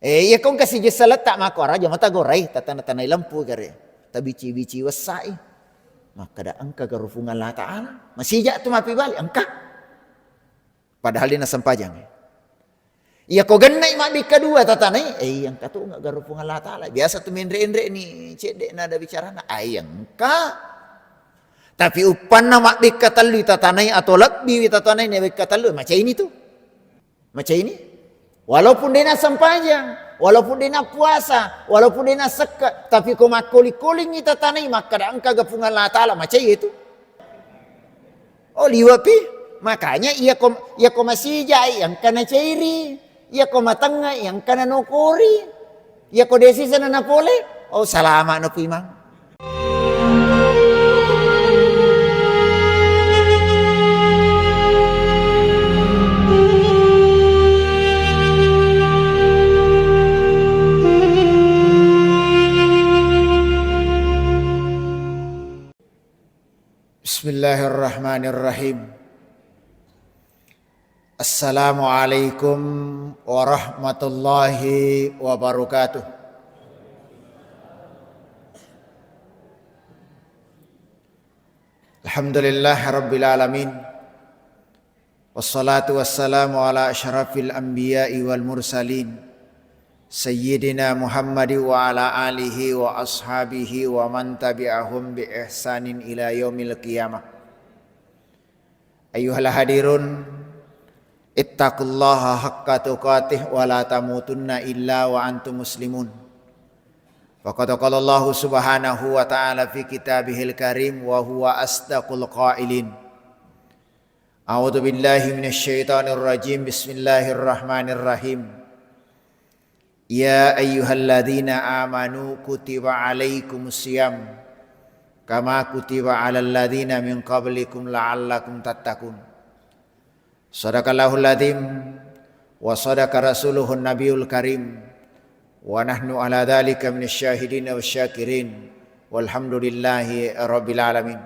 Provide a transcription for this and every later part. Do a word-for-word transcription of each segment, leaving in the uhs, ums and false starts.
Eh, iya ko engka sijeng saletta mako araja mata gorai, tatana-tanai lempu gare. Tabici-bici wessai. Makkada engka garufung Allah Ta'ala. Masija tu mapi bali, engka. Padahal dia nasempajang. Iya ko gennai mabbikka dua tatanai, eh, iya engka tu garufung Allah Ta'ala. Biasa tu menre-enre ni cedde nada bicarana, ah, iya engka. Tapi uppanna mabbikka tellu tatanai atau lebbi tatanai ne bikka tellu, macai ni tu. Macai ni. Walaupun dena sempajang, walaupun dena puasa, walaupun dena sekka, tapi ko makkoli-kolingi tatanai makkada engka gafung Allah Ta'ala, macai itu. Oh, liwa pi. Makanya iya ko, iya ko masija, iya engka nacairi. Iya ko matengnga, iya engka nanokori. Iya ko desi sana napole. Oh, salama no pi mang. Bismillahirrahmanirrahim. Assalamualaikum warahmatullahi wabarakatuh. Alhamdulillah Rabbil Alamin. Wassalatu wassalamu ala asyrafil anbiya'i wal mursalin. Sayyidina Muhammad wa ala alihi wa ashabihi wa man tabi'ahum bi ihsanin ila yaumil qiyamah. Ayyuhal hadirun, ittaqullaha haqqa tuqatih wa la tamutunna illa wa antum muslimun. Faqad qala Allahu subhanahu wa ta'ala fi kitabihil karim wa huwa asdaqul qailin. A'udzu billahi minasy syaithanir rajim. Bismillahirrahmanirrahim. Ya ayyuhalladzina amanu kutiba alaikumus siyam kama kutiba alal ladzina min qablikum la'allakum tattaqun. Sadaqallahul adzim wa sadaqa rasuluhun nabiyul karim wa nahnu ala dzalika minasy syahidin wasy syakirin walhamdulillahi rabbil alamin.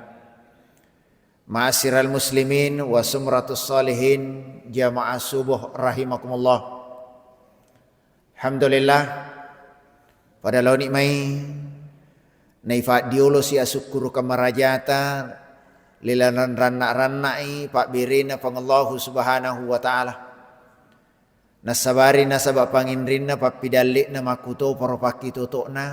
Ma'asyiral muslimin wa sumratus salihin, jamaah subuh rahimakumullah. Alhamdulillah, pada laoni mai naifaddiolosi asukkurukeng marajata, lilalang ranna-rannai pabberena Puang Allahu Subhanahu wa Ta'ala. Nassabari nasaba panginrinna pappidalle'na makkutoparo pakkitoto'na,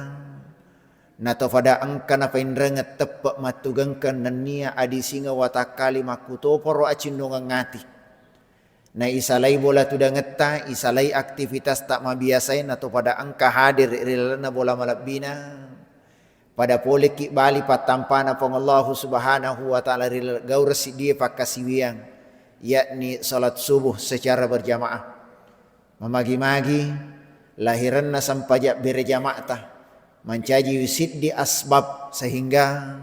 nato pada engka napainrengeng teppe mattugengkeng nennia adisingeng watakkale makkutoparo acinnongeng ati. Na isalai bola tudangetta, isalai aktivitasta mabiasae, nato pada engka hadir ri lalenna bola malebbina. Pada poleki bali pattampana Puang Allahu Subhanahu wa Ta'ala ri laleng gaureng siddie pakkasiwiang, yakni salat subuh secara berjamaah. Mamagi-magi lahiranna sempajang berjama'ta mancaji siddi asbab sehingga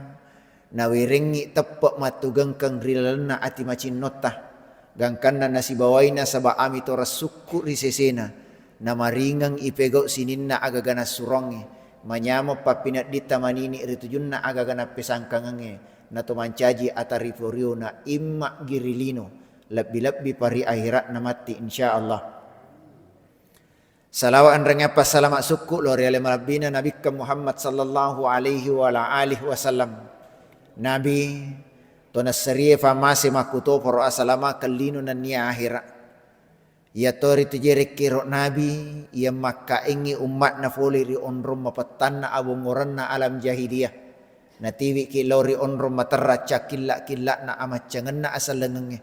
nawerengngi teppe mattugengkeng ri lalenna ati macinnotta, gangkanna nasibawai nasaba ami to rassukku ri sesena, namaringeng ipegau sininna agaga nassurongnge, manyameng pappinedditta manini ri tujunna agaga nappesangkangengnge, nato mancaji ataripo riona imma gi ri lino, lebbi-lebbi pa ri ahiratna matti, insyaallah. Salawa enrengngeppa salama sukku lao ri ale malebbina Nabikkeng Muhammad sallallahu alaihi wa ala alihi wasallam. Nabi to nasserie famase makkutoparo asalamakeng lino nennia ahera. Iyato ritu je rekkero nabi iya makkaengngi ummatna fole ri onrong mapettanna abongorenna alam jahiliyah. Natiwiki lao ri onrong materra cakkilla-killa'na amaccangenna asellengengnge.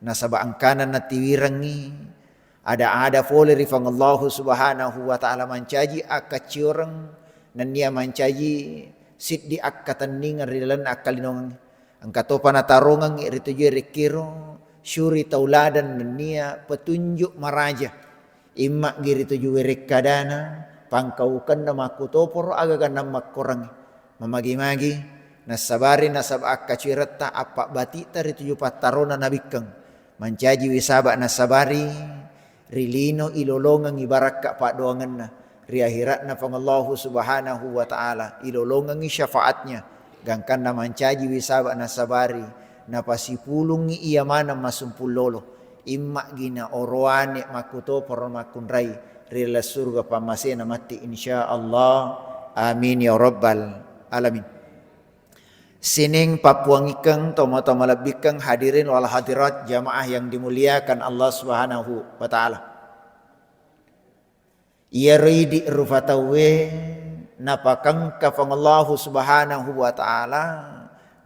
Nasaba engkana natiwirengngi ada-ada fole ri Puang Allahu Subhanahu wa Ta'ala mancaji akkaccioreng nennia mancaji siddi akkatenningeng ri lalenna akkalinongengnge. Engka topa natarongengngi ri tujue rekkero syuri tauladan nennia petunjuk maraja. Imma gi ri tuju werekkadana, pangkaukenna makkutoparo agaga nammakkorengngi. Mamagi-magi nassabari nasaba akkacueretta appabbatitta ri tuju pattarona Nabikkeng mancajiwi saba nassabari ri lino ilolongengngi barakka paddoangenna, ri ahiratna Puang Allahu Subhanahu wa Ta'ala ilolongengngi syafaatnya, gangkanna mancajiwi saba nassabari napasipulungngi iya maneng masumpung lolo, imma gi na oroane makkutoparo makkunrai ri laleng suruga pammasena matti, insya Allah. Amin ya rabbal alamin. Sining pappuangikeng, tomatoa malebbikkeng, hadirin wal hadirat, jamaah yang dimuliakan Allah Subhanahu wa Ta'ala. Iyaro idi rufa tauwe napakengka Puang Allahu Subhanahu wa Ta'ala,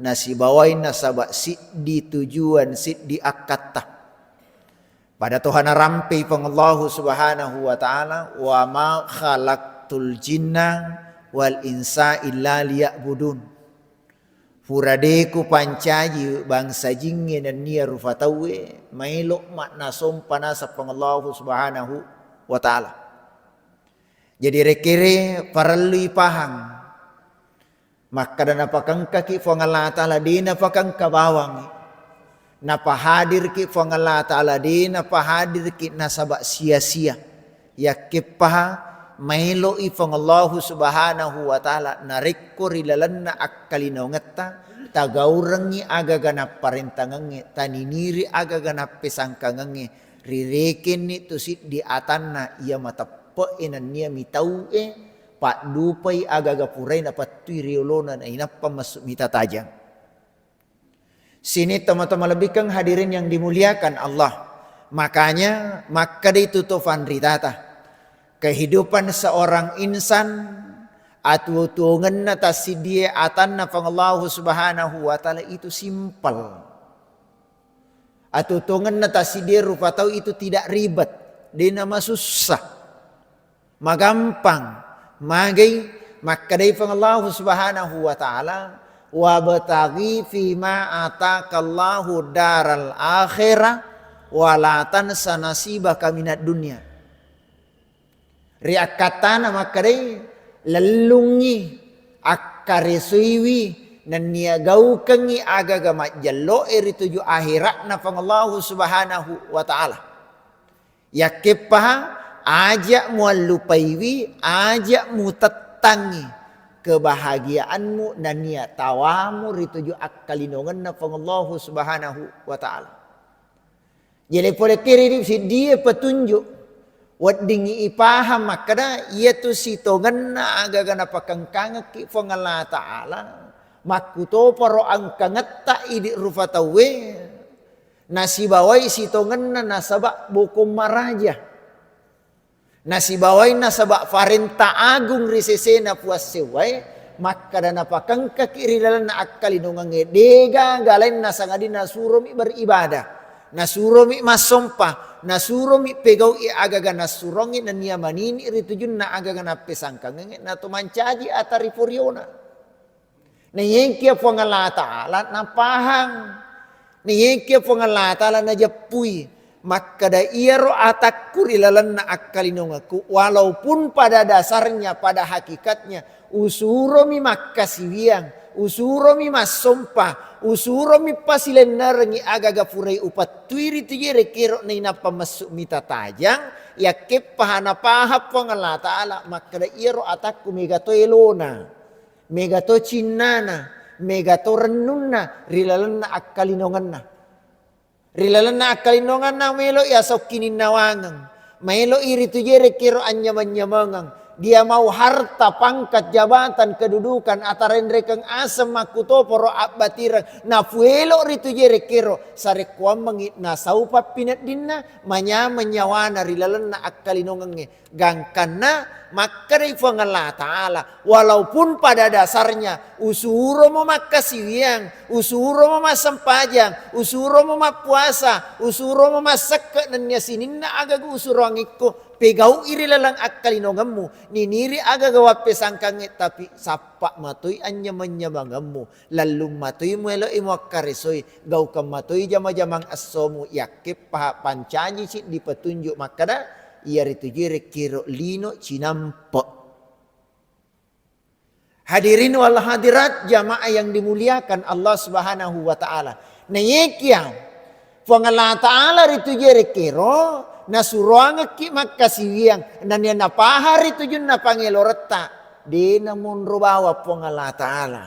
nasibawai nasaba siddi tujuan, siddi akkatta. Pada toha narampei Puang Allahu Subhanahu wa Ta'ala, "Wa ma khalaqtul jinna wal insa illa liya'budun." Pura de kupancaji bangsa jingnge nennia rufa tauwe, maelo ma nasompa naseng Puang Allahu Subhanahu wa Ta'ala. Jadi rekere parellui pahang. Makkeda napakengkaki Puang Allah Ta'ala, de napakengka bawangngi. Napahadirki Puang Allah Ta'ala, de napahadirki nasaba sia-sia. Yakkeppaha maeloi Puang Allahu Subhanahu wa Ta'ala narekko ri lalenna akkalinongetta, tagaurengngi agaga napparentangengnge, taniniri agaga nappesangkangengnge, rirekenni tu siddi atanna iya mateppe'e nennia mitau'e, paddupai agaga purai napattui ri olona nainappa massu mita tajang. Sini tomatoa malebbikeng hadirin yang dimuliakan Allah. Makanya, makkeda itu to fanritata. Kehidupan seorang insan, atuo-tuongenna tassidie atanna Puang Allahu Subhanahu wa Ta'ala itu simpel. Atuo-tuongenna tassidie rupa tau itu tidak ribet, de namasussa. Magampang, magai makkedai Puang Allahu Subhanahu wa Ta'ala, "Wabtaghi fima atakallahu daral akhirah, wa la tansa nasibaka minad dunya." Ri akkattana makkedai, lellungngi, akkaresoiwi, nennia gaukengngi agaga majjello'e ri tuju akhira'na Puang Allahu Subhanahu wa Ta'ala. Yakkeppaha, aja muallupaiwi, aja mutettangngi kebahagiaanmu nennia tawamu ri tuju akkalinongenna Puang Allahu Subhanahu wa Ta'ala. Jadi pole kiri di siddie petunjuk, weddingngi ipaham makkeda, iyatu sitongenna agaga napakengkangekki Puang Allah Ta'ala, makkutoparo engkangetta idi rufa tauwe, nasibawai sitongenna nasaba bokong maraja. Nasibawai nasaba parenta agung ri sesena Puang sewwae, makkeda napakengkaki ri lalenna akkalinongengnge, degaga lainna sangadinna nasuromi beribadah, nasuromi massompa, nasuromi pegau'i agaga nassurongngi nennia manini ri tujunna agaga nappesangkangengnge nato mancaji ata ri poriona. Naiyakia Puang Allah Ta'ala napahang, naiyakia Puang Allah Ta'ala najeppui, makkeda, iyaro atakku ri lalenna akkalinongekku, walaupun pada dasarnya, pada hakikatnya, usuromi makkasiwiang, usuromi massompa, usuromi pasilennerengngi agaga purai upattui ri tujue rekero nainappa messu mita tajang, yakkeppaha napahang Puang Allah Ta'ala, makkeda, iyaro atakku mega to elona. Mega to cinnana, mega to rennunna ri lalenna akkalinongenna. Ri lalenna akkalinongenna maelo i asokkininna wangeng, maelo i ri tujue rekkero anynyameng-nyamengeng. Dia mau harta, pangkat, jabatan, kedudukan, atarenrekeng aseng, makkutoparo abbatireng, napuelo ri tujue rekkero, sarekkuammengngi nasau pappineddinna, manyameng nyawana ri lalenna akkalinongengnge. Gangkanna makkedai Puang Allah Ta'ala, walaupun pada dasarnya usuromo makkasiwiang, usuromo massempajang, usuromo mappuasa, usuromo massekke nennia sininna agaga usuroangikko, pegau'i ri laleng akkalinongemmu, niniri agaga wappesangkangnge, tapi sappa matoi anynyameng-nyamangemmu. Lellung matoi mueloi muakkaresoi, gaukeng matoi jama-jamang essomu, yakkeppaha pancaji siddi petunjuk makkeda, iyaritu jerekkiro lino cinampe. Hadirin wal hadirat, jamaah yang dimuliakan Allah Subhanahu wa Ta'ala. Nayekia Puang Allah Ta'ala ritu jerekkiro, nasuroangekki makkasiwiang, nania napaha ri tujunna pangeloretta, dena monro bawa Puang Allah Ta'ala.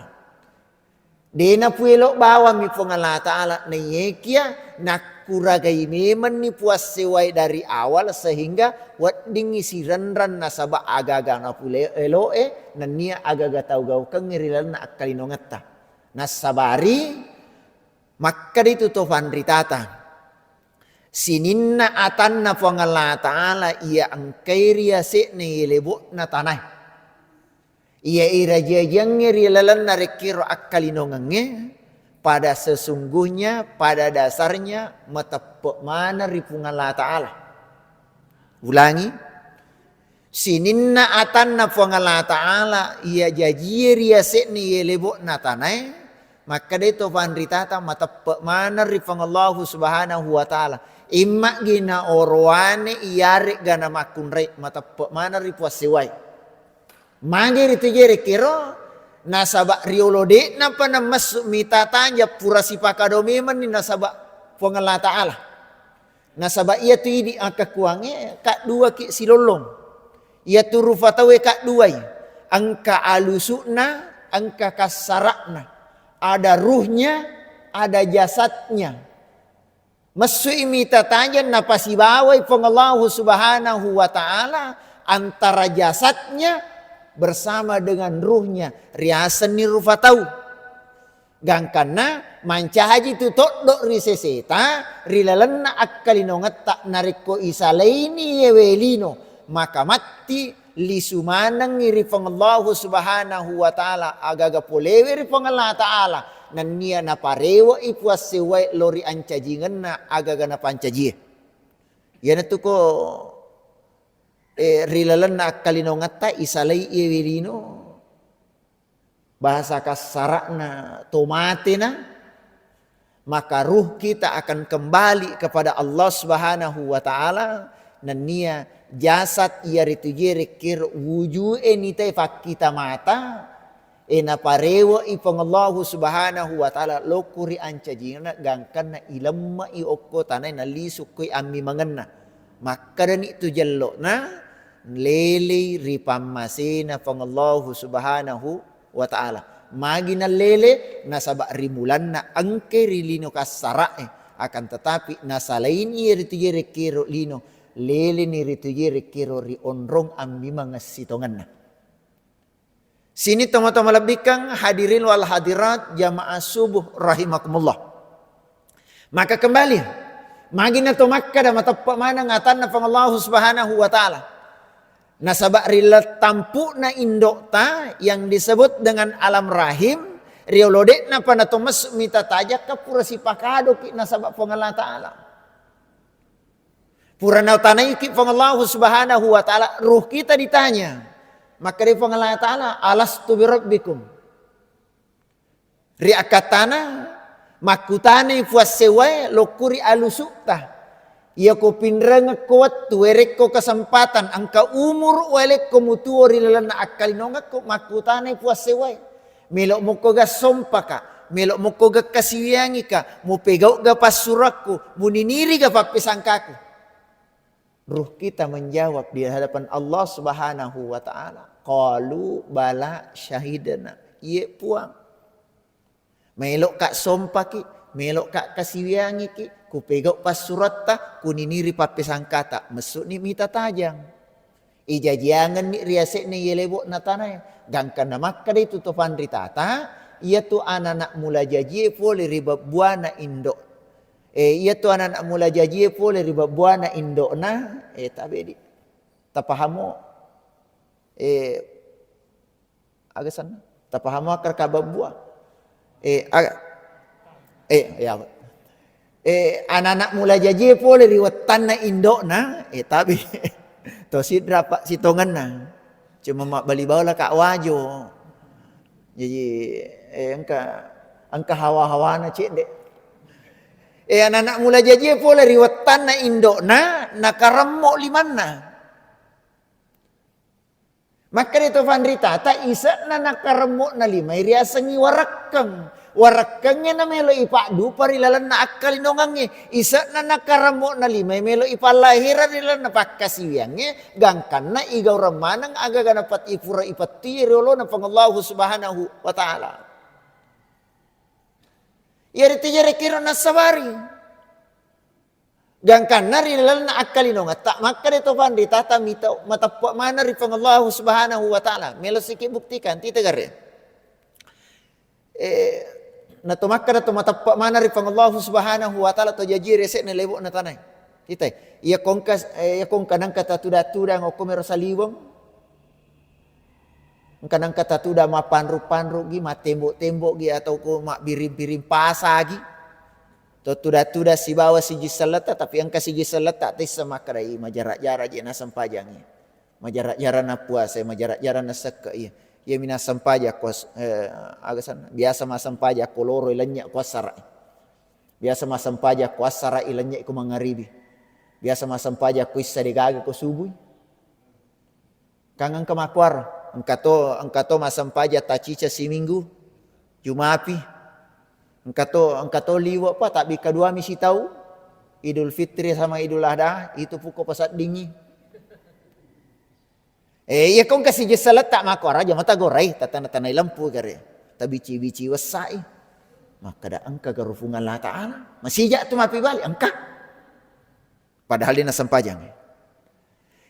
Dena puelo bawammi Puang Allah Ta'ala, nayekia nakku Puragai memenni puassewai dari awal sehingga weddingngi sirenreng nasaba agaga napule-, elo'e nennia agaga tau gaukengnge ri lalenna akkalinongetta. Nassabari makkeda itu to fanritata, sininna atanna Puang Allah Ta'ala iya engkai ri ase'na iye lebo'na tanae. Iya iraji-ajiangnge ri lalenna rekkero akkalinongengnge, pada sesungguhnya, pada dasarnya, mateppe' maneng ri Puang Allah Ta'ala. Ulangi, sininna atanna Puang Allah Ta'ala iya jajie ri ase'na iye lebo'na tanae, makkeda to fanritata mateppe' maneng ri Puang Allahu Subhanahu wa Ta'ala. Imma'gi na orowane iyare'ga na makkunrai, mateppe' maneng ri puassewai. Magi ritu je rekkero, nasaba riolo de'napa namessu mita tajang pura sipakado memenni nasaba Puang Allah Ta'ala. Nasaba iyatu idi akkekkuangnge kadduaki silollong. Iyatu rufa tauwe kadduai. Engka alusu'na, engka kassara'na. Ada ruhnya, ada jasadnya. Messui mita tajang napasibawai Puang Allahu Subhanahu wa Ta'ala antara jasadnya bersama dengan ruhnya, riasenni rufa tau. Gangkanna mancaji tu toddo ri seseta ri lalenna akkalinongetta, narekko isalaini yewe lino, maka matti lisu manengngi ri Puang Allahu Subhanahu wa Ta'ala, agaga polewe ri Puang Allah Ta'ala, nennia naparewe'i puassewwae lao ri ancajingenna agaga napancajie. Iyanatu ko, eh, ri lalenna akkalinongetta isalai yewe lino. Bahasa kassara'na to matena, maka ruh kita akan kembali kepada Allah Subhanahu wa Ta'ala, nennia jasad iyaritu je rekkero wujue nitae fakkita mata, e naparewe'i Puang Allahu Subhanahu wa Ta'ala lokku ri ancajingenna gangkanna ilemme'i okko tanae nalisu koi ammimangenna. Makkedani tu jello'na, lelei ri pammasena Puang Allahu Subhanahu wa Ta'ala. Magi nallele? Nasaba ri mulanna engkai ri lino kassara'e, akan tetapi nasalaini ritu je rekkero lino, leleni ritu je rekkero ri onrong ammimangeng sitongenna. Sini tomatoa malebbikkang hadirin wal hadirat jamaah subuh rahimakumullah. Maka kembali, magina to makkada mateppe maneng atanna Puang Allahu Subhanahu wa Ta'ala. Nasaba ri lettampu'na indo'ta yang disebut dengan alam rahim, riolo de'napa nato messu mita tajakka pura sipakadoki nasaba Puang Allah Ta'ala. Pura nautanaiki Puang Allahu Subhanahu wa Ta'ala, ruh kita ditanya. Makkeda Puang Allah Ta'ala, "Alastu birabbikum?" Ri akkatana, makkutanai puassewwae lokku ri alusu'ta. Iyako pinrengekko wettu, werekko kesempatan, engka umuru walekko mutuo ri lalenna akkalinongekko, makkutanai puassewwae. Melo mokko ga sompaka, melo mokko ga kasiwiangika, mupegau ga passurakku, muniniri ga pappesangkaku. Ruh kita menjawab di hadapan Allah Subhanahu wa Ta'ala. Qalu bala syahidna. Iye Puang. Melo'ka sompaki, melo'ka kasiwiangiki, kupegau passuratta, kuniniri pappesangkata, messu'ni mita tajang. Ijajiangenni riase'na iye lebo'na tanae. Gangkanna makkeda itu to panritata, iyatu anana mula jajie pole ri babbuana indo. Eh, iyatu anana mula jajie pole ri babbuana indo'na, eh, tabedi. Tapahamo? Eh, aga senna? Tapahamo akkara kababbua? Eh, aga, eh, ya. Eh, anana mula jajie pole ri wettanna indo'na, eh, tabe. To sidra pa sitongenna. Cuma mabbali baula ka wajo. Jaji, eh, engka, engka hawa-hawana cedde. Eh, anana mula jajie pole ri wettanna indo'na, nakaremmo limanna. Makkeda to fanritata, ise'na nakaremmo'na limae riasengngi warekkeng. Warekkengnge namelo ipaddupa ri lalenna akkalinongengnge. Ise'na nakaremmo'na limae melo ipallahireng ri lalenna pakkasiwiangnge, gangkanna igaureng maneng agaga napat ipura ipattie ri olona Puang Allahu Subhanahu wa Ta'ala. Iyaritu jarekkiro nassabari. Gangkanna ri lalenna akkalinongetta, makkeda to panritata mita mateppe maneng ri Puang Allahu Subhanahu wa Ta'ala. Melo siki buktikan, tita gare. Eh, na to makkeda to mateppe maneng ri Puang Allahu Subhanahu wa Ta'ala to jaji rese'na lebo'na tanae. Tita, iya kongka, eh, iya kongka nangka tatuda-tudang okko mero saliweng. Engka nangka tatuda mappanru-panru gi, mattembo-tembo gi, atau ko mabbiring-biring pasa gi. To tuda-tuda sibawa siji selletta, tapi engka siji selletta tessa makkeda, "Ih, majara-jara je nasempajangi. Majara-jara na puasa, majara-jara na sekke iya. Iya mi nasempajang ko, eh, aga sanna? Biasa masempajang ko loro, lennye ko assara. Biasa masempajang ko assara, lennye ko mangaribi. Biasa masempajang ko issa degaga ko subui." Kan engka makkuaro, engka to, engka to massempajang tacica siminggu, Jumapi. Engka to, engka to liwe' pa, tabbikka dua mi sitau, Idul Fitri sama Idul Adha, itu pukko paseddingngi. Eh, iya ko engka sijessa letta makkuaro aja mata gorai, tatana-tanai lempu gare. Tabici-bici wessai. Makkeda engka garufung Allah Ta'ala. Masija tu mapi bali, engka. Padahal de' nassempajang.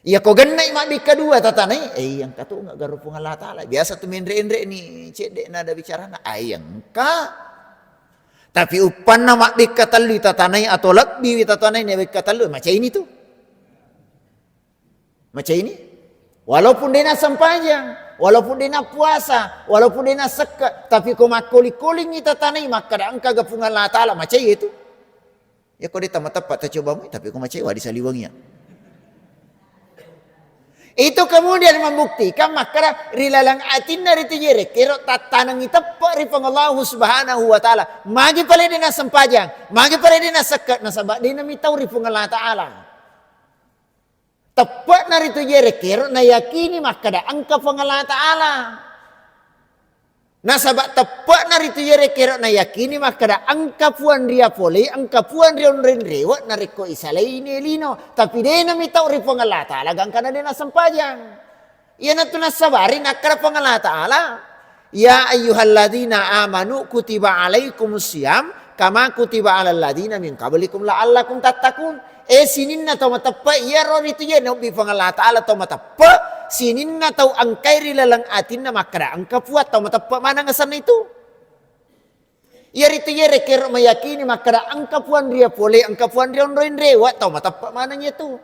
Iya ko gennai mabbikka dua tatanai, eh, iya engka tu nggak garupung Allah Ta'ala. Biasa tu menre-enre ni cedde nada bicarana, ah, iya engka. Tapi uppanna mabbikka tellu tatanai atau lebbi tatanai ne bikka tellu, macai ni tu. Macai ni. Walaupun de' nassempajang, walaupun de' nappuasa, walaupun de' nassekke, tapi ko makkoling-kolingi tatanai makkeda engka gapung Allah Ta'ala, macai itu. Iya ko de' tamateppe tacoba mui, tapi ko macai wadi saliweng iya. Itu kemudian membuktikan makkeda ri laleng atinna ritu je rekkero tattanengi teppe ri Puang Allahu Subhanahu wa Ta'ala. Magi pale de' nassempajang, magi pale de' nassekke, nasaba de' namitau ri Puang Allah Ta'ala. Teppe'na ritu je rekkero nayakini makkeda engka Puang Allah Ta'ala. Nasaba teppe'na ritu je rekkero nayakini makkeda engka puang ria pole, engka puang ri onreng rewe' narekko isalaini lino. Tapi de' namitau ri Puang Allah Ta'ala gangkana de' nassempajang. Iyanatu nassabari nakkeda Puang Allah Ta'ala, "Ya ayyuhalladzina amanu kutiba alaikumus siyam kama kutiba alal ladzina min qablikum la'allakum tattaqun." Eh, sininna tau mateppe, iyaro ritu je naobbi Puang Allah Ta'ala tau mateppe, sininna tau engkai ri laleng atinna makkeda engka puang, tau mateppe maneng asenna itu. Iyaritu je rekkero mayakini makkeda engka puang ria pole, engka puang ria onreng rewe', tau mateppe maneng itu.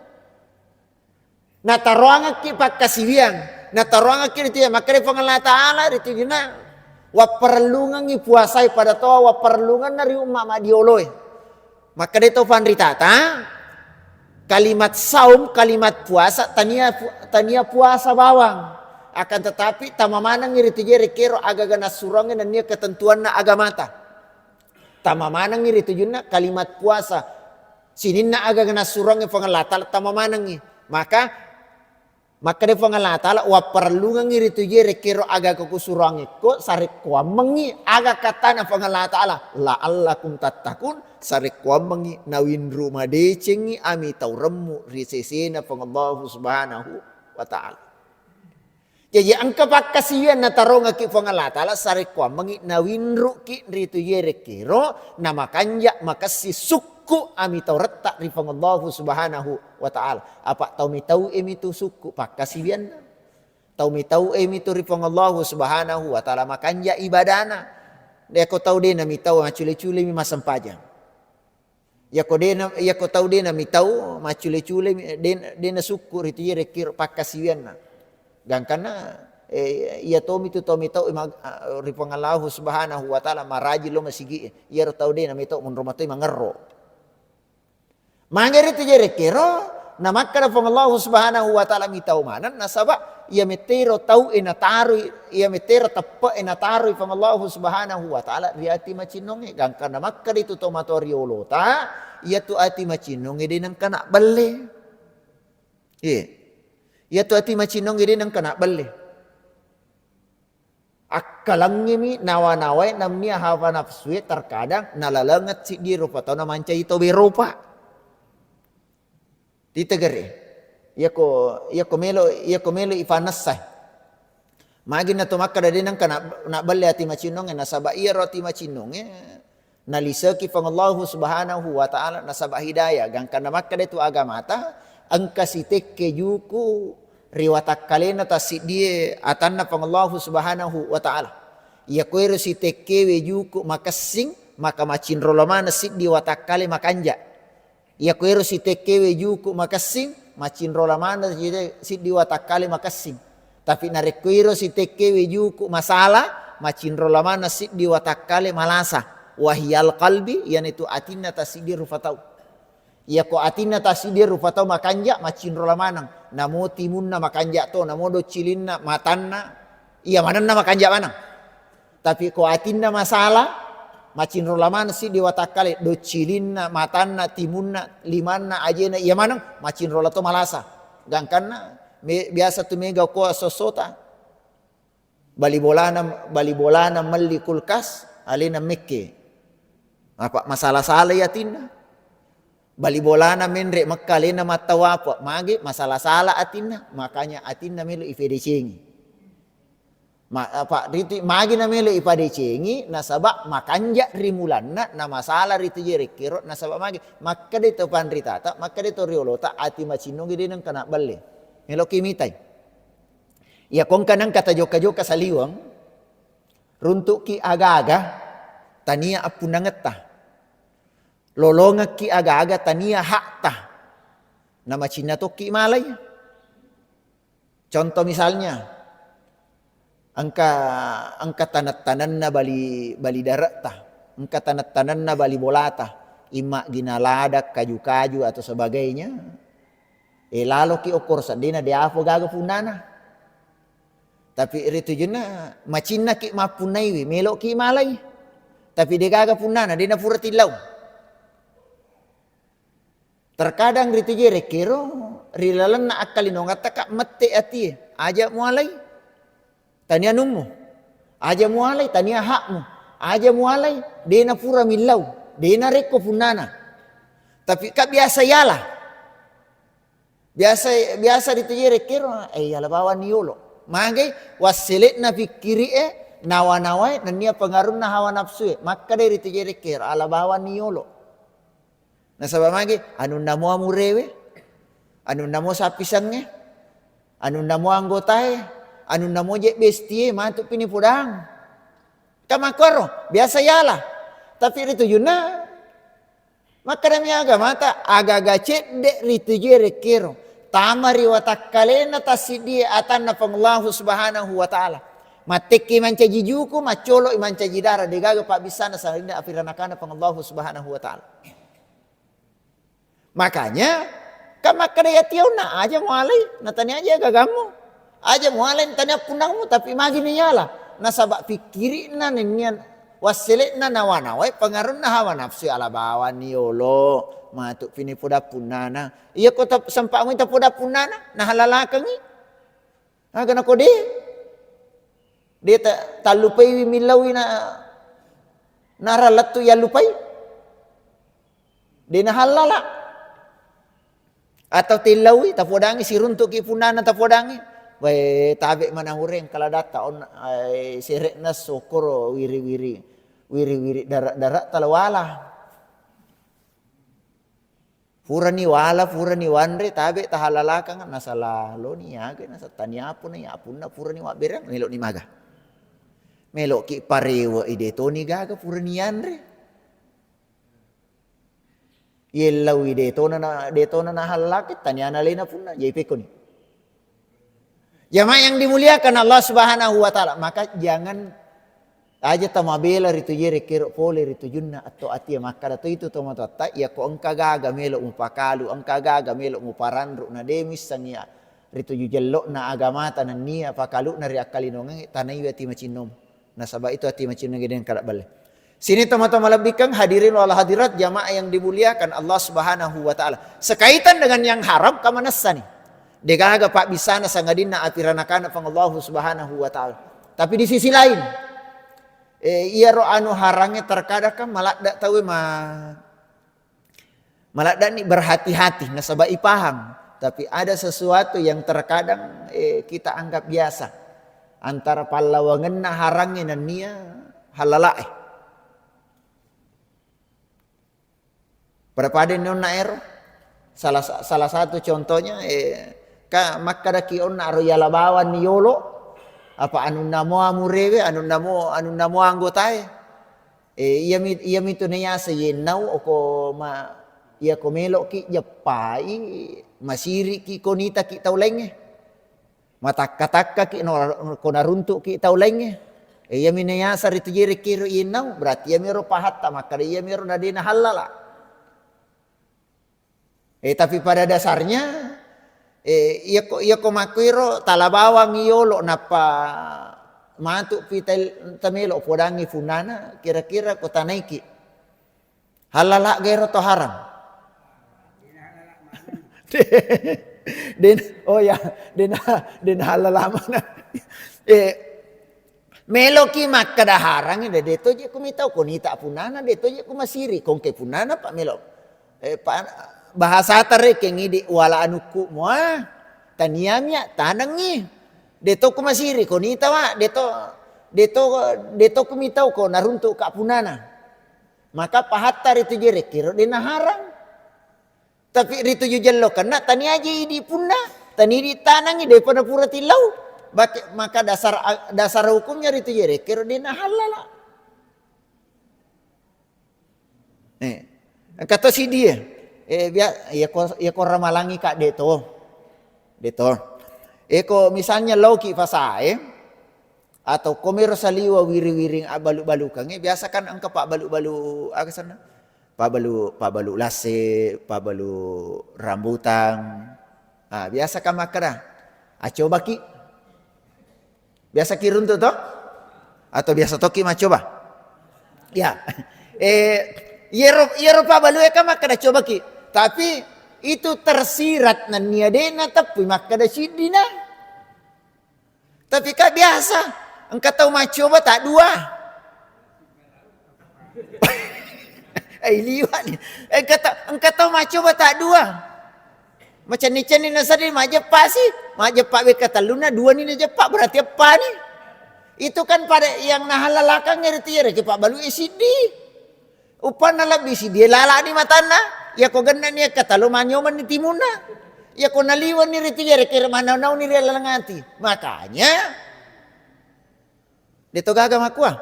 Nataroangekki pakkasiwiang, nataroangekki ritu iya, makkeda Puang Allah Ta'ala ritu juna, wapparellungengngi puasai pada toa wapparellungenna ri umma maddioloe. Makkeda to panritata, kalimat saum, kalimat puasa, tania pu-, tania puasa bawang. Akan tetapi tama manengngi ritu je rekkero agaga nassuroangnge nennia ketentuanna agamata. Tama manengngi ri tujunna kalimat puasa. Sininna agaga nassuroangngi Puang Allah Ta'ala tama manengngi. Maka, makkeda Puang Allah Ta'ala, wapparellungengngi ri tujue rekkero agaga kusuroangngekko, sarekkoammengngi aga katana Puang Allah Ta'ala, "La'allakum tattaqun", sarekkoammengngi nawinru madecengngi ami tauremmu ri sesena Puang Allahu Subhanahu wa Ta'ala. Jaji engka pakkasiwiang natarongekki Puang Allah Ta'ala, sarekkoammengngi nawinru'ki ri tujue rekkero, namakanja makessing sukku ami tauretta ri Puang Allahu Subhanahu wa Ta'ala. Apa tau mitau emi tu sukku pakkasiwianna. Tau mitau emi tu ri Puang Allahu Subhanahu wa Ta'ala makanja ibadana. Deko tau de namitau, maccule-cule mi massempajang. Yako dena, yako tau dena mitau, maccule-cule mi, den-, dena sukku ritu ye rekkiro pakkasiwianna. Gangkanna, eh, iya tomi tu tomi tau ima-, ah, ri Puang Allahu Subhanahu wa Ta'ala maraji lo masigi, iyaro tau dena mitau monro matoi mangerro. Mangeri tu je rekkiro, namakkada Puang Allahu Subhanahu wa Ta'ala mitau maneng, nasaba iya mettero tau e nataroi, iya mettero teppe e nataroi Puang Allahu Subhanahu wa Ta'ala ri ati macinnongnge. Gangkanna makkeda itu to matoa riolota, iya tu ati macinnongnge de nengka nabbelle. Iya. Iya tu ati macinnongnge de nengka nabbelle. Akkalangngemi nawa-nawae nennia hawa nafsue terkadang nalalengeng siddi rupa tau namancaji tau beropa. Titegere. Iyako, iyako melo, iyako melo ifanessa. Magi na to makkeda de nengka na, nabbelle ati macinnongnge, nasaba iyaro ati macinnongnge Naliseki Puang Allahu Subhanahu wa Ta'ala nasaba hidayah. Gangkanna makkeda tu agamata, engka sitekke juku ri watakkalena tassiddie atanna Puang Allahu Subhanahu wa Ta'ala. Iyakoero sitekkewe juku makessing, maka macinrolo maneng siddi watakkale makanja. Iyakoero sitekkewe juku makessing, macinrola maneng siddi watakkale makessing. Tapi narekko iro sitekkewe juku masala, macinrola maneng siddi watakkale malasa. Wahiyal qalbi, iyanaitu atinna tassiddi rupa tau. Iyako atinna tassiddi rupa tau makanja, macinrola maneng. Namo timunna makanja to, namo doccilinna, matanna, iya manenna makanja maneng. Tapi ko atinna masala, macinrola maneng siddi watakkale, doccilinna, matanna, timunna, limanna, ajena, iya maneng, macinrola to malasa. Gangkanna, me-, biasa tu mega ko esso-essota. Bali bolana, bali bolana melli kulkas, alena mekke. Apa masala-sala atinna. Bali bolana menre mekka, alena mattawapa, mage masala-sala atinna, makanya atinna melo ipedecengi. Ma-, apa, ritu magi namelo ipadecengi, nasaba makanja ri mulanna, namasala ritu je rekkero, nasaba magi makkeda to panritata, makkeda to riolota, ati macinnongi de nengka nabballe. Meloki mitai. Iya kongka nengka tajokka-jokka saliweng, runtukki aga-aga tania appunnangetta. Lolongekki aga-aga tania hakta. Namacinna tokki malai. Contoh misalnya, engka, engka taneng-tanenna bali, bali dare'ta, engka taneng-tanenna bali bolata, imma gina ladang, kaju-kaju atau sebagainya. Eh, laloki okkoro seddena, de apa gaga punnana. Tapi ritujunna macinnaki mappunnaiwi, meloki malai. Tapi de gaga punnana, de napura tillau. Terkadang ritu je rekkero, ri lalenna akkalinongatta ka mette atie, aja mualai, tania anummu, aja mualai, tania hakmu, aja mualai, de napura millau, de narekko punnana. Tapi ka biasa yala. Biasa, biasa ritu je rekkero, eh, yala bawanni yolo. Magai wassele'na pikkiri'e, nawa-nawae, nennia pengaruhna hawa nafsue. Makkeda ritu je rekkero, ala bawanni yolo. Nasaba magi, anunna mua murewe, anunna mua sappisengnge, anunna mua anggotae, anunna mua je bestie, matu pini podang. Ka makkoro, biasa yala. Tapi ritujunna, makkedami agamata, aga-aga cedde ritujue rekkero. Tama ri watakkalena tassiddie atanna Puang Allahu Subhanahu wa Ta'ala. Mattekki mancaji juku, maccoloi mancaji dara, degaga pabbissana sangadinna apiranakana Puang Allahu Subhanahu wa Ta'ala. Makanya, kan makkeda iya tionna, aja mualai, natania aja gagammu. Aja mualai, natania punnangmu, tapi magi niyala. Nasaba pikkiri'na nennian wassele'na nawa-nawai pengaruhna hawa nafsu, ala bawanni yolo, matu pini poda punnana. Iya ko ta-, sempa'mu ita poda punnana, nahalalakengi. Aga nako de, de ta-, tallupaiwi millauwi na, nara lettu yallupai. De nahallala. Atau tellauwi, tapodangi, siruntuki punnana tapodangi. Wae, tabe manang ureng kaladatta on, ai, sere'na sokkoro wiri-wiri, wiri-wiri dara-dara talawala. Purani wala, purani wanre, tabe tahalalakang, nasalaloni aga, nasa tania apuna, ya apunna purani wabbereng, meloni maga. Meloki parewe i, de toni gaga purani yanre. Yellauwi de tona na, de tona nahallaki, taniana alena punna, jai pekkoni. Jamaah yang dimuliakan Allah Subhanahu wa Ta'ala, maka jangan aja tamabela ritu je rekkero pole ritujunna atto atie. Makkada to itu tomatoatta, iya ko engka gaga melo mupakalu, engka gaga melo muparanru, na de missengi ya rituju jello'na agamata nennia pakaluna ri akkalinongengnge, tanaiwi ati macinnom. Nasaba itu ati macinnongnge de nengka nabballe. Sini tomatoa malebbikeng, hadirin wal hadirat, jamaah yang dimuliakan Allah Subhanahu wa Ta'ala. Sekaitan dengan yang haram, kamanessani. Degaga pabbisana sangadinna apiranakana Puang Allahu Subhanahu wa Ta'ala. Tapi di sisi lain, eh, iyaro anu harangnge terkadang kan maladda tauwe ma-, Maladdani berhati-hati nasaba ipahang, tapi ada sesuatu yang terkadang, eh, kita anggap biasa. Antara pallawangenna harangnge nennia halalae. Pada-pada ni onna ero. Salah sa-, salah satu contohnya, eh, ka makkadaki onna aro yala bawanni yolo, apa anunna mo amurewe, anunna mo, anunna mo anggotae. Eh, iyami, iyami tu nayaseng yennau oko ma-, iyako meloki jeppai, masiriki ko nitaki tau laingnge. Matakka-takkaki no, ko naruntuki tau laingnge. Eh, iyami nayaseng ritu jerekkero yennau, berarti iyamiro pahatta makkada iyamiro nadena hallala. Eh, tapi pada dasarnya, eh, iyako, iyako makkuiro tala bawang yolo nappa matu pi tel-, tamelo podangi punana, kira-kira ko tanaiki. Hallala gairo to haram? Den, oh ya, den, den hallala mana? Eh, Meloki makkada harangngi, de, de toje ku mitau ko nita punana, de toje ku masiri, kongke punana pa melo. Eh, pa, bahasa tarekeng idi wala anukku mua, tania mia tanengngi. De to ku masiri ko nita wa, de to, de to, de to ku mitau ko naruntuk ka punana. Maka pahatta ritu jerekkero de naharang. Tapi rituju jello kenna tania je idi punna, tania idi tanangi, depa napura tillau. Bak-, maka dasar, dasar hukumnya rituju rekkero de nahallala. Eh, engka to sidie. Eh, bia-, iya ko, iya ko ramalangi ka de to. De to. Eh, ko misalnya lauki fasae, atau komero saliwa wiring-wiring abbalu-balukangnge, biasa kan engka pabbalu-balu, aga senna? Pabbalu, pabbalu lasse, pabbalu rambutang. Ah, biasa kan makkada, "Acobaki." Biasa kiruntu to? Atau biasa toki macoba? Ya. Eh, iyero, iyero pabbalu e kan makkada, "Cobaki." Tapi itu tersirat nennia de nateppui makkada siddina. Tapi ka biasa, engka tau maccoba tak dua. Eh, liwa ni. Engka tau, engka tau maccoba tak dua. Macenni-cenni nasaddi majeppa si, majeppa wekka tellunna, dua ni najeppa, berarti eppa ni. Itu kan pada yang nahallalakang ri tiere ki pabbalu e siddi. Uppanna lebbi siddi e lalani matanna, iyako gennani ekkatalo manyomanni timunna. Iyako naliwenni ritu iyareke manau-nauni ri laleng ati. Makanya, de to gaga makkua.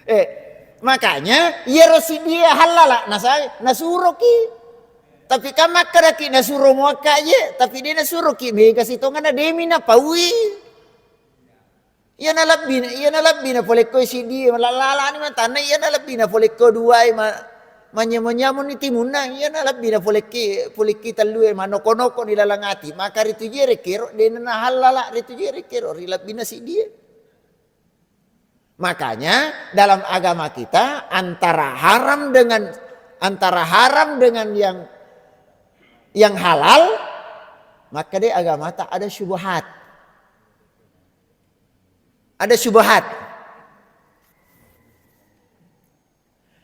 Eh, makanya iyaro siddi e hallala nasai, nasuroki. Tapi kan makkedaki nasuro muakka je, tapi de nasuroki mega sitongenna demi napaui. Iyana lebbina, iyana lebbina polekko siddi e, la-, lalani matanna, iyana lebbina polekko duai ma-, manyamo-nyamoni timunna, iyana lebbina polekki, polekki tellue, manoko-noko ni laleng ati, maka ritu je rekkero, dena nahallala ritu je rekkero, ri lebbina siddi e. Makanya dalam agama kita antara haram dengan, antara haram dengan yang, yang halal, maka de agamata ada syubhat. Ada syubhat.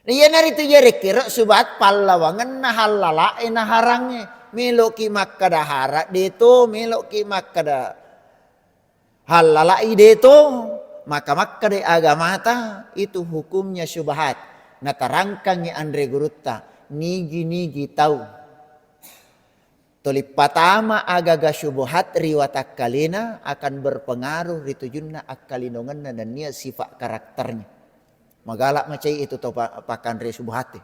Iyanaritu iyarekkiro syubhat pallawangenna hallala e na harangnge. Meloki makkada hara de to, meloki makkada hallala i de to, maka makkada agamata itu hukumnya syubhat. Natarangkangngi anre gurutta, nigi-nigi tau Tuli patama agaga syubhat ri watakkalena akan berpengaruh ri tujunna akkalinongenna nennia sifat karakternya. Magala macai itu tau pa-, pakkanre syubhat e.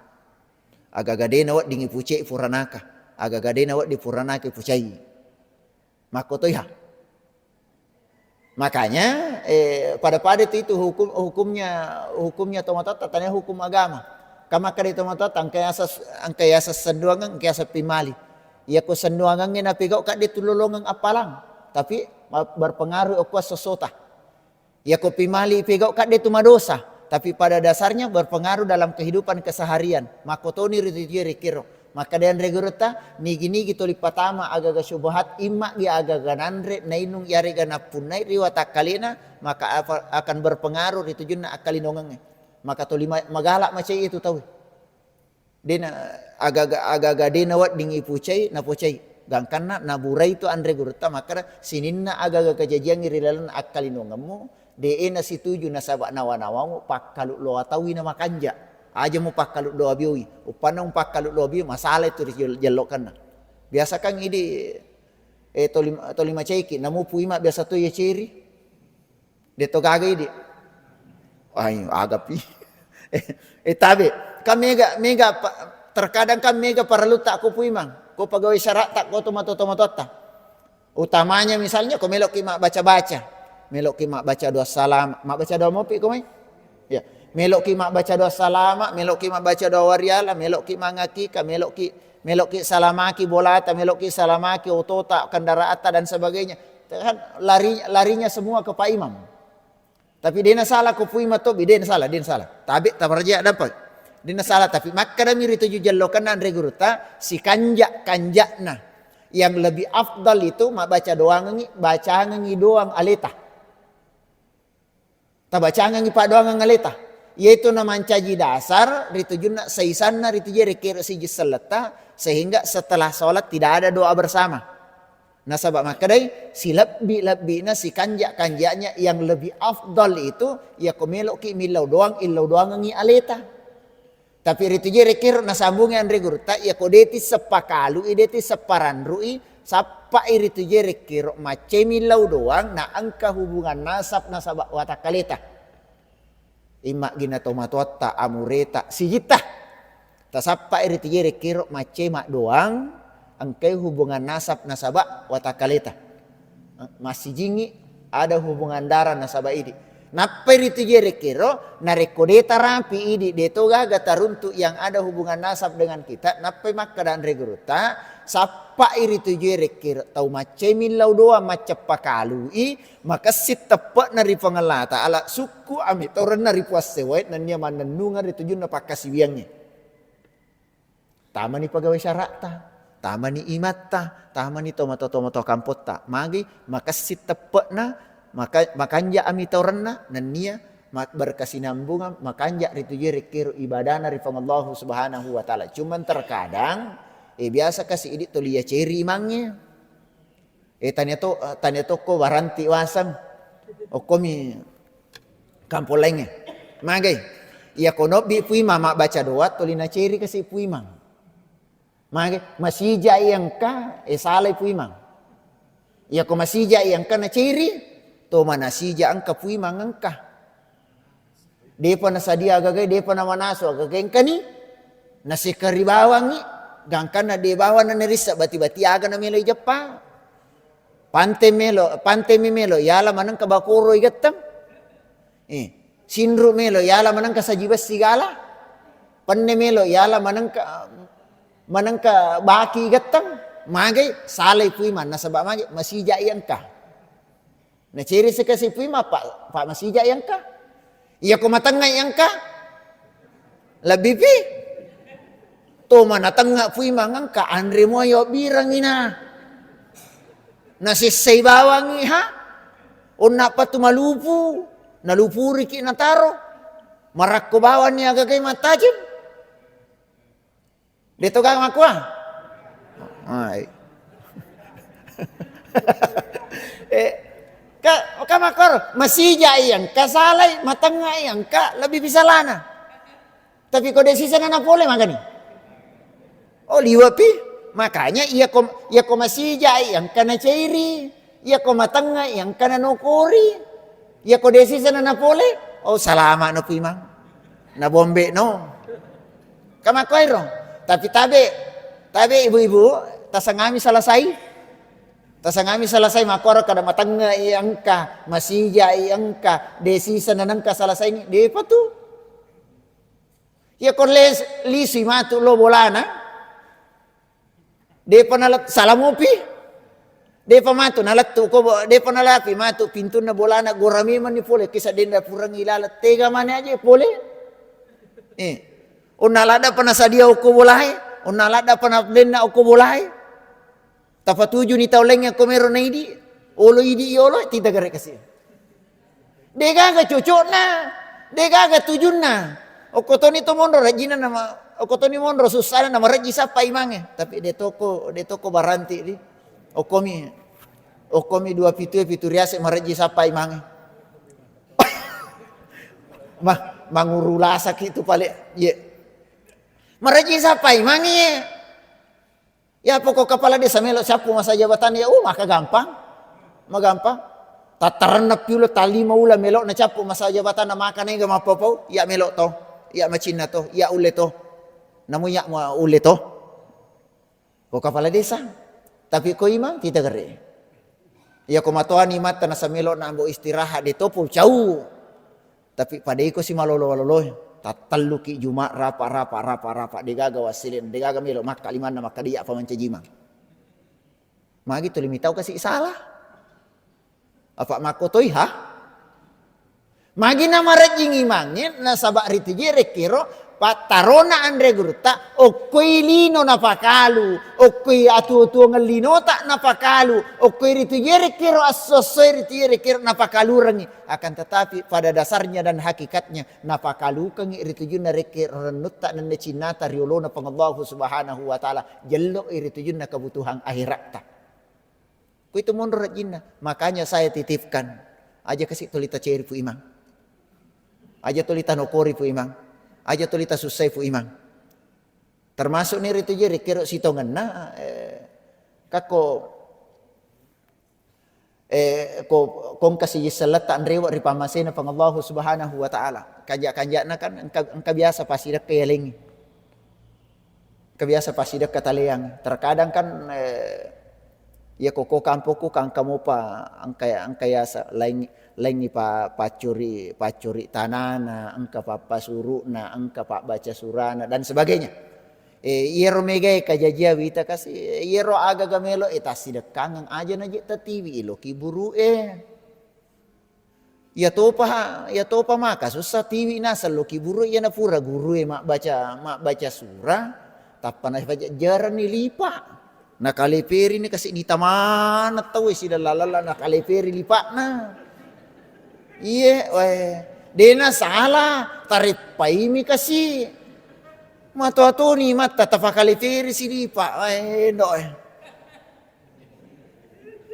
Agaga de nawedding ipucai puranaka, agaga de nawedding puranaka ipucai. Makkotoiha. Makanya, eh, pada-pada tu itu hukum, hukumnya, hukumnya tomatoatta, tania hukum agama. Kamakkeda tomatoatta, engka yaseng, engka yaseng sennuangeng, engka yaseng pimali. Iyako sennuangengnge napegau kadde tu lolongeng appalang, tapi ma-, berpengaruh okko sosota. Iyako pimali pegau kadde tu madosa, tapi pada dasarnya berpengaruh dalam kehidupan keseharian. Makkotoni ritu je rikkiro. Makkeda anre gurutta, nigi-nigi tuli patama agaga syubhat, imma gi agaga nanre, nainung, iyarega nappunnai ri watakkalena, maka apa-, akan berpengaruh ri tujunna akkalinongengnge. Maka tuli ma-, magala macai itu tau. Dena agaga, agaga dena wedding ipucai, napocai. Gangkanna naburai tu anre gurutta, makkeda sininna agaga kajajiangngi ri lalenna akkalinongemmu, de e nasituju nasaba nawa-nawamu pakkalu loa taui na makanja. Aja mupakkaluddo abiwi, uppanna mupakkaluddo abiwi, masala itu ri jel-, jellokenna. Biasa kan idi, eh, toli, toli macaiki, namu puima biasa to iya ceri. De to gaga idi. Ai, agapi. Eh, eh, tabe, kan mega, mega pa-, terkadang kan mega parellu tak ko puimang. Ko pegawai syarat tak ko to mato-, to matotta. Utamanya misalnya ko meloki mabbaca-baca, meloki mabbaca doa salama, mabbaca doa mopi ko mai? Ya, meloki mabbaca doa salama, meloki mabbaca doa wariala, meloki mangakika, meloki, meloki salamaki bolata, meloki salamaki otota, kendaraanta dan sebagainya. Kan lari, larinya semua ke Pak Imam. Tapi dena salah ko puima to, dena salah, dena salah. Tabe tabarja dapat. Dena salah, tapi makkadami rituju jellokenna anre gurutta, sikanja-kanjana. Yang lebih afdal itu mabbaca doangengi, bacangengi doang aleta. Tabacangengi paddoangeng aleta. Yaitu namancaji dasar ritujunna saisanna ritujue rekkero siji selletta, sehingga setelah sholat tidak ada doa bersama. Nasaba makkedai, silebbi-lebbina, sikanja-kanjanya yang lebih afdal itu, yako meloki millau doang, illau doangengi aleta. Tapi ritujue rekkero nasambungi anre gurutta, yako de tisseppa kalui, de tisseppa ranrui, sappai ritujue rekkero maccai millau doang, na engka hubungan nasab nasaba watakkaleta. Imma gina tomatoatta, amureta, sijitta. Tasappai ritujue rekkero maccai maddoang, engkai hubungan nasab nasaba watakkaleta. Massijingngi ada hubungan darah nasaba idi. Nappai ritujue rekkero, narekko de tarapi idi, de to gaga taruntu yang ada hubungan nasab dengan kita, nappai makkeda anre gurutta, sappai ritujue rekkero tau maccai millau doang, macceppa kalui, makessing teppe'na ri Puang Allah Ta'ala, sukku ami taurenna ri Puang Sewai, nennia mannennungeng ritujunna pakkasiwiangnge. Tamani pegawai syara'ta, tamani imatta, tamani tomatoa-tomatoa kampotta. Magi makessing teppe'na, maka-, makanja ami taurenna, nennia ma-, berkesinambungan, makanja ritujue rekkero ibadana ri Puang Allahu Subhanahu wa Ta'ala. Cuman terkadang, eh, biasa kasi idi toli yaceri imangnge. Eh, tania to, eh, tania tokko baranti waseng. Okkomi kampong laingnge. Magai. Iya ko nobbi puimang mabbaca doa, tuli naceri kasi puimang. Magai, masija iya engka, eh, salai puimang. Iya ko masija iya engka naceri, to manasija engka puimang engka. Depa nasadia agagai, depa namanasu agagai engkani. Nasekari bawangngi, gangkanna de bawanna narissa bati-bati aga namelo ijeppa. Pante melo, pante mi melo, yala manengka bakoro igetteng. Eh, sinru melo, yala manengka saji bessi gala. Penne melo, yala manengka, manengka baki igetteng. Magai, salai puimang, nasaba magai, masija iya engka. Naceri sekasi puimang, pa, pa masija iya engka. Iya ko matengnga iya engka. Lebbi pi. To manatengnga puimang engka, anre mua yo birangi na. Nasessai bawangngi ha. Onna patu malupu, nalupuriki nataro. Marakko bawanni agagai matajeng. De to gaga makkua? Ai. Eh, ka, ka makkoro, masija iya engka salai, matengnga iya engka, lebbi pi salana. Tapi ko de siseng na napole magani? Oh, liwe pi. Makanya iya ko, iya ko masija iya engka nacairi. Iya ko matengnga iya engka nanokori. Iya ko de siseng na napole, oh, salama no puimang. Na bombe no. Kamakkoiro. Tapi tabe, tabe ibu-ibu, tasangami selesai. Tasangami selesai makkoro kada matengnga iya engka, masija iya engka, de siseng na nengka selesai ni, depa tu. Iya ko les-, lisui matu lo bolana. Depa nalet-, salamopi. Depa matu nalettu ko bo-, depa nalapi matu pintunna bolana, gora memanni pole, kisa denda purangi laleng, tega mane aja pole. Eh. Onna ladda pa nasadia okko bolae, onna ladda pa nadenna okko bolae. Tapatujuni tau laingnge ko mero naidi, olo idi yolo, tita gare kasi. Degaga cocokna, degaga tujunna. Okkotoni to monro rajinna nama, okkotoni monro sussana nama rajji sappa imangnge. Tapi de toko, de toko baranti di. Okkomi, okkomi dua pitu e pitu riase marajji sappa imangnge. Ma-, manguru lasaki tu pale. Ye, Marejji sappa imangngi. Ya pokok kepala desa melo cappu masa jabatan ya, uh, maka gampang. Magampang. Tattarenna piulo talima ula melo na cappu masa jabatan na maka nega mappapau, ya melo to, ya macinna to, ya ulle to. Namu ya ma-, ulle to. Ko kepala desa. Tapi ko imang kita gere. Ya ko matoani matta nasa melo na ambo istirahat de to po cau. Tapi pada iko si malolo-malolo, tattelluki Juma, rapa, rapa, rapa, rapa, degaga wassele, degaga melo makka limanna makka dia pamancaji imang. Magi tuli mitau kasi salah. Apa makkotoi ha? Magi namarejjing imangnge nasaba ritu je rekkero pattarona anre gurutta, okkoi lino napakalu, okkoi atuo-tuongeng linota napakalu, okkoi ritu je rekkero esso-essoe ritu je rekkero napakalurengngi. Akan tetapi pada dasarnya dan hakikatnya napakalukengngi ritujunna rekke rennutta nenna cinnata riolona Puang Allahu Subhanahu wa Ta'ala, jello ritujunna kebutuhan akhiratta. Kuitu monro rejjinna. Makanya saya titipkan, aja kasi tuli taceri pu imang, aja tuli tanokori pu imang, aja tuli tasussai pu imang. Termasuk ni ritu je rekkero sitongenna, eh, kakko Eh, ko, ko engka sijisseng letta anrewe ri pammasena Puang Allahu Subhanahu wa Ta'ala. Kanja-kanjana kan engka, engka biasa passidekka yalengngi. Engka biasa passidekka taleang. Terkadang kan, eh, ya ko, ko kampokku kan engka mopa engka, engka yasa laing, laingngi pa, paccuri, paccuri tanana, engka pappasuruna, engka pabbaca surana dan sebagainya. Eh, iyaro megae kajajiang wita kasi, iyaro agaga melo e tassidekkangeng aja naje tatiwi iloki buru e. Iya topa, iya topa maka sussa tiwi naseng loki buru e, iyana pura guru e mabbaca, mabbaca sura, tappa napajajjaranni lipa. Nakaleperini kasi nita maneng tau e silella-lella nakaleperini lipa'na. Iye, wae. Dena salah, tareppaimi kasi. Matoa toni matta tapakaleperisi lipa, wae, endo e.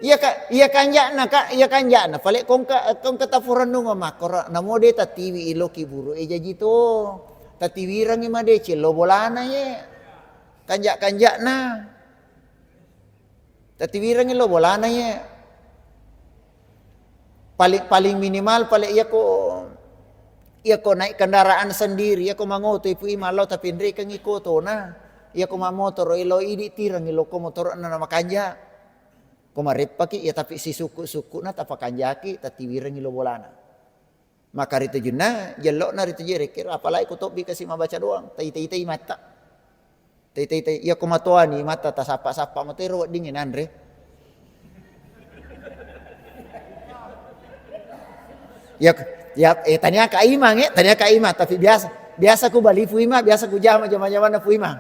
Iya ka, iya kanja'na ka, iya kanja'na. Pale kongka, kongka tapurennungeng makkoro, namo de tatiwi iloki buru e jaji to. Tatiwirengngi madeceng lo bolana ye. Kanja-kanja'na. Tatiwirengngi lo bolana ye. Paling, paling minimal pale iyako, iyako naik kendaraan sendiri, iyako mangotoi pu imang lao tapenrekengngi kotona. Iyako mammotoro lao idi tirengngi lokko motoro'na namakanja. Ko mareppaki iya tapi sisukku-sukku'na tapakanjaki tatiwirengngi lo bolana. Maka ritujunna, jello'na ritujue rekkero, apalagi ko tobbi kasi mabbaca doang, taita-itai matta. Taita-itai, iya ko matoani matta tasappa-sappa mato ero weddingnge nanre. Ya, ya, eh, tania ka imang, eh, tania ka imang, tapi biasa, biasa ku bali pu imang, biasa ku jama, jama-jamanna pu imang.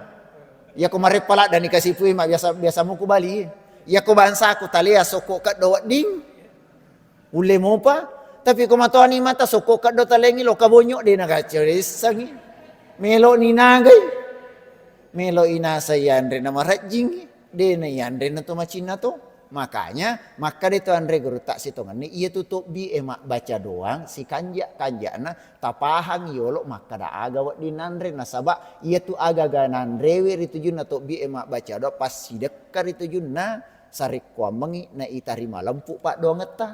Iya ko mareppa laddani kasi pu imang, biasa, biasa mu ku bali. Iya ko bangsaku talea sokko keddo wedding. Ulle mopa, tapi ko matoani mata sokko keddo talengngi lo kabonyo de nagacarissangi. Melo ni nagai. Melo inasa yanre na marajjingi. De na yanre na to macinna to. Makanya makkada to anre gurutta sitongenni iya tu tobbi e mabbaca doang sikanja-kanjana tapahang yolo makkada aga wedding nanre nasaba iya tu aga-aga nanrewe ritujunna tobbi e mabbaca doang passidekka ritujunna sarekkoammengi na itarima lempu paddoangetta.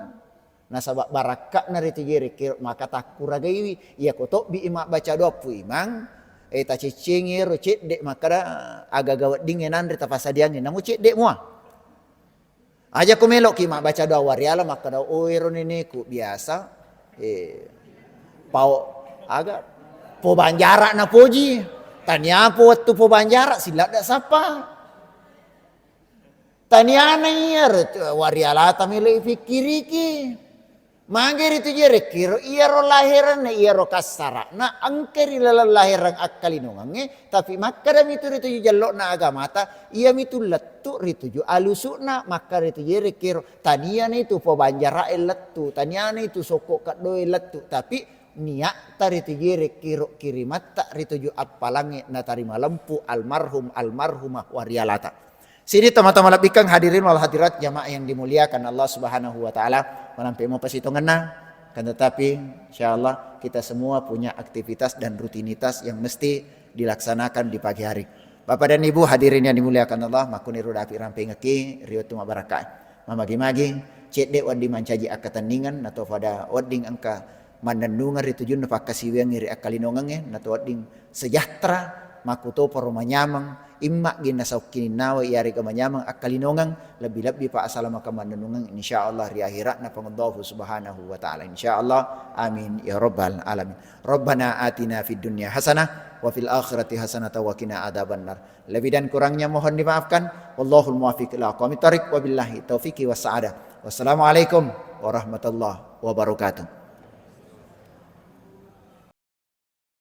Nasaba barakka'na ritujue rekkero maka takkuragaiwi. Iyako tobbi i mabbaca doang pu imang, eh, taceccengi ero cedde makkada agaga weddingnge nanre tapasadiangngi, namo cedde mua. Aja ko meloki mabbaca doang wariala makkada, "Oh, ero neneku biasa, eh, pao aga pobanjara napoji, taniapo wettu pobanjara siladda sappa." Taniana iyaro tu warialata melo ipikkiriki. Magi ritu je rekkiro iyaro laheranna iyaro kassara'na engka ri laleng laherang akkalinongengnge, tapi makkadami tu rituju jallo'na agamata, iyami tu lettu rituju alusu'na, makkada ritu je rekkiro taniana itu pobanjara'e lettu, taniana itu sokko keddoe lettu, tapi niatta ritu je rekkiro kirimatta rituju appalangnge natarima lempu almarhum almarhumah warialata. Sini tomatoa malebbikkeng hadirin wal hadirat jamaah yang dimuliakan Allah Subhanahu wa Ta'ala, malampe mopa sitongenna, kan tetapi insyaallah kita semua punya aktivitas dan rutinitas yang mesti dilaksanakan di pagi hari. Bapak dan Ibu hadirin yang dimuliakan Allah, makkuniro dapi rampengekki ri wettu mabarakka. Mamagi-magi cedde wedding mancaji akkatenningan, nato pada wedding engka mannennungeng ri tujunna pakkasiwiangnge ri akkalinongengnge, nato wedding sejahtera, makkutoparo manyameng, immaggi nasaukkininnawa iyarega manyameng akkalinongeng, lebbi-lebbi pa asalamaka mannennungeng, insyaallah ri akhira'na Puang Allahu Subhanahu wa Ta'ala. Insyaallah. Amin ya rabbal alamin. Rabbana atina fid dunya hasanah wa fil akhirati hasanah wa qina adzabannar. Lebih dan kurangnya mohon dimaafkan. Wallahul muwaffiq ila aqwamit thariq, wabillahi taufiqi was sa'adah. Wassalamualaikum warahmatullahi wabarakatuh.